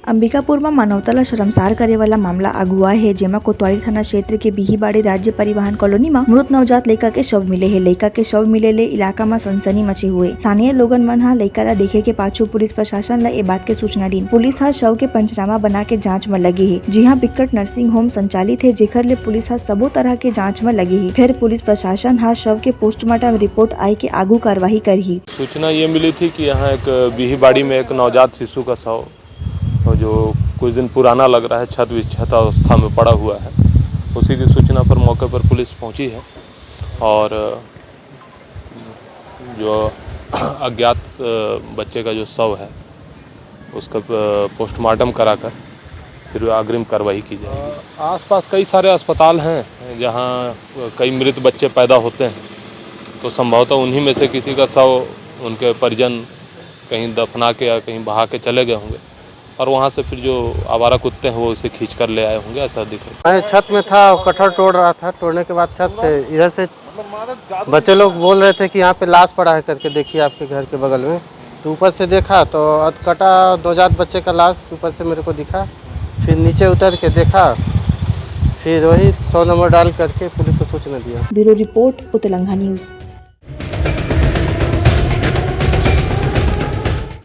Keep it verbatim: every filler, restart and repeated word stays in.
अंबिकापुर म मानवता ल शर्मसार करे वाला मामला आगू आए हे, जेमा कोतवाली थाना क्षेत्र के बिहीबाड़ी राज्य परिवहन कॉलोनी म मृत नवजात लइका के शव मिले हे। लइका के शव मिले ले इलाका म सनसनी मचे हुए। स्थानीय लोगन मन ह लइका ल देखे के पाछू पुलिस प्रशासन ल ए बात के सूचना दीन। पुलिस ह शव के पंचनामा बना के जांच म लगे हे, जिहां बिकट नर्सिंग होम संचालित हे, जेखर ले पुलिस ह सबो तरह के जांच म लगे हे। फेर पुलिस प्रशासन ह शव के पोस्टमार्टम रिपोर्ट आए के आगू कार्रवाई करही। सूचना ये मिली थी कि यहाँ एक बिहीबाड़ी में एक नवजात शिशु का शव, जो कुछ दिन पुराना लग रहा है, क्षत विक्षत अवस्था में पड़ा हुआ है। उसी की सूचना पर मौके पर पुलिस पहुंची है और जो अज्ञात, अ, बच्चे का जो शव है, उसका, अ, पोस्टमार्टम कराकर फिर अग्रिम कार्रवाई की जाएगी। अ, आसपास कई सारे अस्पताल हैं, जहां कई मृत बच्चे पैदा होते हैं, तो संभवतः उन्हीं में से किसी का शव उनके परिजन कहीं दफना के या कहीं बहा के चले गए होंगे और वहां से फिर जो आवारा कुत्ते हैं, वो उसे खींच कर ले आए होंगे, ऐसा दिख रहा है। मैं छत में था, वो कटहल तोड़ रहा था, तोड़ने के बाद छत से इधर से बच्चे लोग बोल रहे थे कि यहाँ पे लाश पड़ा है करके, देखिए आपके घर के बगल में। तो ऊपर से देखा तो अधकटा नवजात बच्चे का लाश ऊपर से मेरे को दिखा। फिर नीचे उतर के देखा, फिर वही सौ नंबर डायल करके पुलिस को सूचना दिया। Bureau report, Utlangha news.